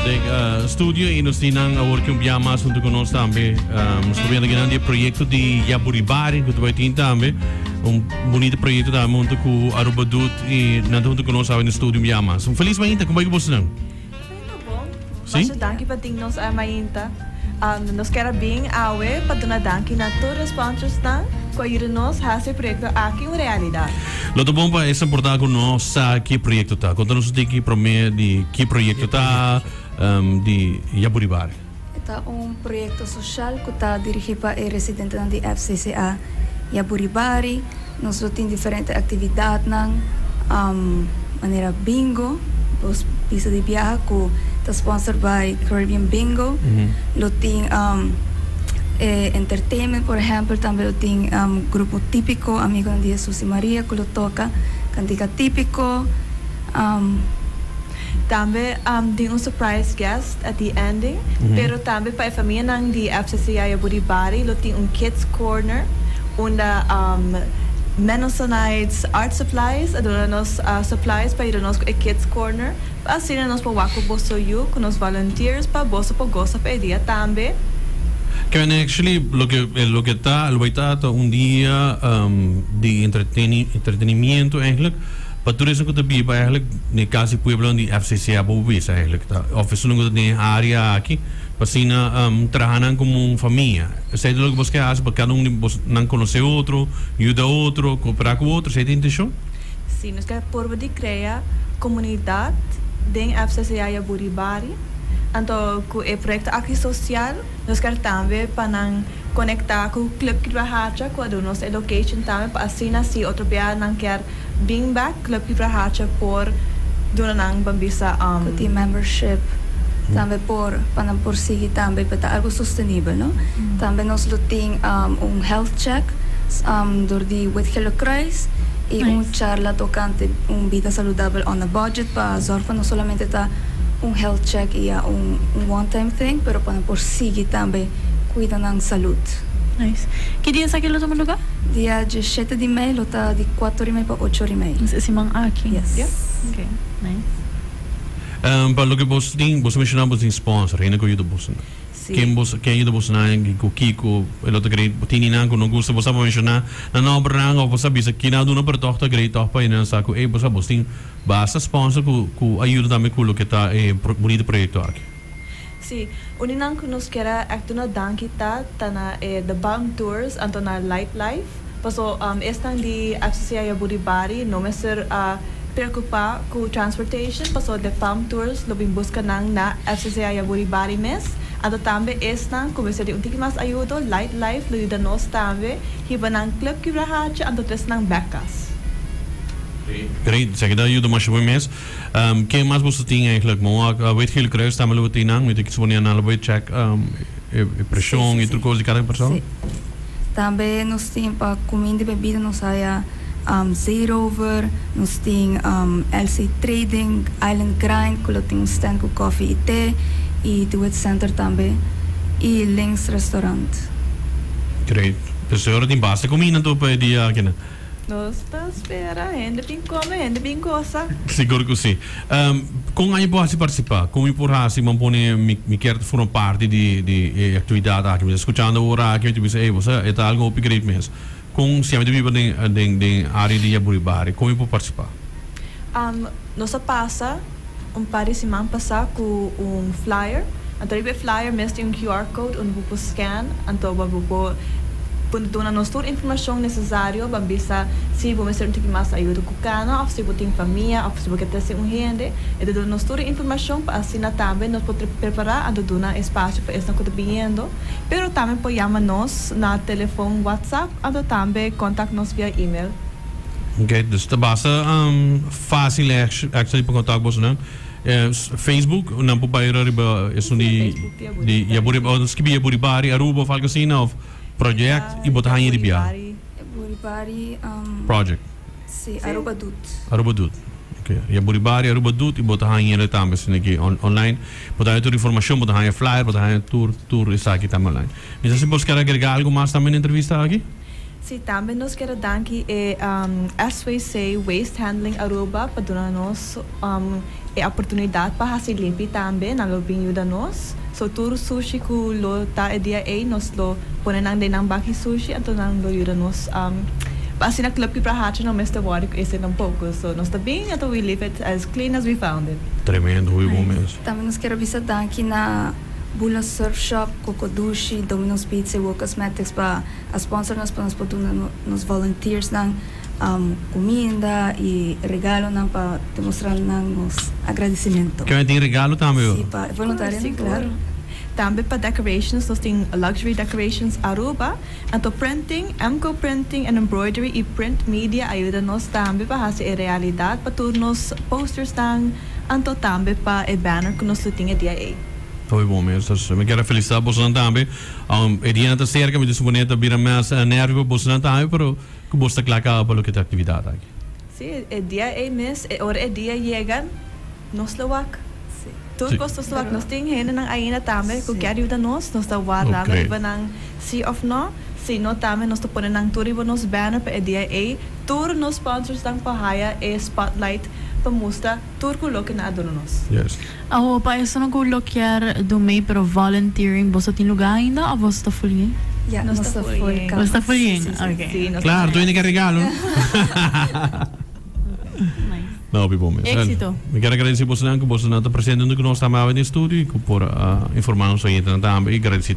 Den studio y nos tin nan awor ki un bia mas hunto cu nos tambe. Nos ta viendo akinan di e proyecto di Yaburibari cu ta bay tin tambe. Un bunito proyecto tambe hunto cu Aruba Doet y nan ta hunto cu nos awe den studio un bia mas. Un feliz mainta, con bay cu bosonan? Mainta bon. Sí? Masha danki pa tin nos awe mainta. Nos kier a bin awe pa duna danki na tur e sponsorsnan ku a yuda nos hasi e proyekto aki un realidat. Lo ta bon pa esnan por ta ku no sa ki proyekto ta. Konta nos un tiki promé di ki proyekto ta di Yaburibari. E ta un proyekto soshal ku ta dirigí pa e residentenan di FCCA Yaburibari. Nos lo tin diferente actividadnan manera bingo, bos bisa di biaha cu ta sponsored by Caribbean Bingo. Lo tin e entertainment por ehempel, tambe lo tin grupo tipico Amigonan di Jesus y Maria cu lo toca cantica tipico. Tambe tin un surprise guest at the ending, pero tambe pa e famianan di FCCA Yaburibari lo tin un kids corner unda Mendelssohnites Art Supplies a duna nos supplies pa yuda nos ku e kids corner pa asina nos por wak ku boso yu ku nos volunteers pa boso por gosa pa e dia tambe. Kevin, actually loke loke ta lo bay ta ta un dia di entretenimiento eigenlijk. Pa tur esun ku ta biba eigenlijk den kas di pueblonan di FCCA bo bisa eigenlijk ta of esunnan ku ta den e area aki pa asina traha nan komo un famia. Esei ta loke bos ke hasi pa kada un di bos nan konosé otro, yuda otro, koperá ku otro, esei ta e intenshon? Sí, nos ke purba di krea komunidat den FCCA Yaburibari. Anto ku e proyekto aki sosial nos kier tambe pa nan konektá ku Club Kibrahacha ku a duna nos e location tambe pa asina si otro bia nan kier Bin bek Club Kibrahacha por duna nan ban bisa. Cu tin membership tambe por pa nan por sigui tambe pa ta algo sostenibel no. Tambe nos lo tin un health check door di Wit Gele Kruis y un charla tocante un bida saludabel on a budget pa zorg pa no solamente ta un health check y ya un one time thing pero pa nan por sigui tambe cuida nan salud. Nice. Ki dia esaki lo tuma lugar? Dia diesshete di mei lo ta di kuater ori mei pa ocho ori mei. E siman aki? Yes. Yep. Ok, nice. Pa loke bos tin, bos a menshoná bos tin sponsor, hende ku yuda bos. Si. Ken bos, ken a yuda bos nan i ku kiko? E lo ta great. Tin di nan ku no gusta bos a menshoná nan nòmbernan òf bos a bisa kina a duna pero tòg ta great tòg pa hende nan sa ku ey bos a bos tin basta sponsor ku ku a yuda tambe ku loke ta e bunita proyekto aki. Sí, un di nan ku nos kier a ègt duna danki ta ta na e The Palm Tours anto na Light Life, paso esnan di FCCA Yaburibari no mester a preokupá ku transportation paso The Palm Tours lo bin buska nan na FCCA Yaburibari mes, anto tambe esnan ku mester di un tiki mas ayudo Light Life lo yuda nos tambe hiba nan Club Kibrahacha anto tres nan bèk kas. Great, esaki ta yuda masha bon mes. Ken mas boso tin eigenlijk? Mo wak Wit Gele Kruis tambe lo bo tin nan. Mi ta suponé nan lo bo check e preshon i tur kos di kada persona. Sí. Tambe nos tin pa kuminda i bebida nos haya Zeerover, nos tin LC Trading, Island Grind ku lo tin un stand ku kòfi i te i The Wit Center tambe i Links Restaurant. Great. Pues ora tin basta kuminda anto pa e dia akinan. Nos ta spera hende bin come, hende bin goza. Sigur cu si. Con aña por haci participa? Con mi por haci man pone mi mi kier forma parti di di e actividad aki? Mi ta scuchando awor aki mi ta bisa ey bo sa e ta algo hopi great mes. Con si ami ta biba den den den area di Yaburibari con mi por participa? Nos a pasa un par di siman pasá ku un flyer. Anto riba e flyer mes tin un QR code unda bo por scan anto bo bo por duna nos tur informashon nesesario pa bisa si bo mester un tiki mas ayuda ku kana òf si bo tin famia òf si bo ke trese un hende. E ta duna nos tur e informashon pa asina tambe nos por prepará anto duna espasio pa esnan ku ta biniendo. Pero tambe por yama nos na telefon WhatsApp anto tambe kontak nos via email. Ok, dus ta basta facil actually pa contact boso nan. Facebook, nan por bay riba esun di di Yaburibari, of skibi Yaburibari Aruba of algo asina of project y bo ta haña di bia. Yaburibari Project. Si, Aruba Doet. Aruba Doet. Ok, Yaburibari Aruba Doet y bo ta haña el tambe asina aki online. Bo ta haña tur informacion, bo ta haña flyer, bo ta haña tur tur esaki tambe online. Mi sa si bos kier agrega algo mas tambe na entrevista aki? Si, tambe nos kier a danki e SWC Waste Handling Aruba pa duna nos e oportunidad pa haci limpi tambe, nan lo bin yuda nos. So tur sushi cu lo ta e dia ey nos lo pone nan den nan baki sushi anto nan lo yuda nos pa asina Club Kipra haci no mester worry cu esey tampoco. So nos ta bin anto we leave it as clean as we found it. Tremendo, hopi bon mes. Tambe nos kier a bisa danki na Bula Surf Shop, Coco Dushi, Domino's Pizza y Wo Cosmetics pa A sponsor nos pa nos por duna nos volunteersnan cuminda y regalonan pa demostra nan nos agradecimento. Kende tin regalo tambe? Si, pa e voluntarionan, claro. Tambe pa decorations nos tin Luxury Decorations Aruba, anto printing, Emco Printing and Embroidery y Print Media a yuda nos tambe pa haci e realidad pa tur nos postersnan, anto tambe pa e banner cu nos lo tin e dia ey. Hopi bon mes. Mi kier a felicita bosonan tambe. E dianan ta serka, mi ta suponé ta bira mas nervio pa bosonan tambe, pero ku boso ta kla kaba pa loke ta aktividat aki. Sí, e dia ei mes, e ora e dia yega, nos lo wak. Tur kos nos lo wak. Nos tin hendenan ainda tambe ku kier yuda nos, nos ta wardando riba nan sí òf nò. Si no tambe nos ta pone nan tur riba nos banner pa e dia ei tur nos sponsorsnan por haya e spotlight pa mustra tur ku loke nan a duna nos. Awo pa esun ku lo kier dumei pero volunteering boso tin luga ainda of boso ta full yen? Ya, nos ta full yen. Boso ta full yen, ok. Sí, nos ta Claro, tur hende ke regalo. Nice. No, hopi bon mes. Éxito. Mi kier a gradeci bosonan ku bosonan ta presente hunto ku nos tambe awe den studio y ku por a informa nos oyentenan tambe y gradeci.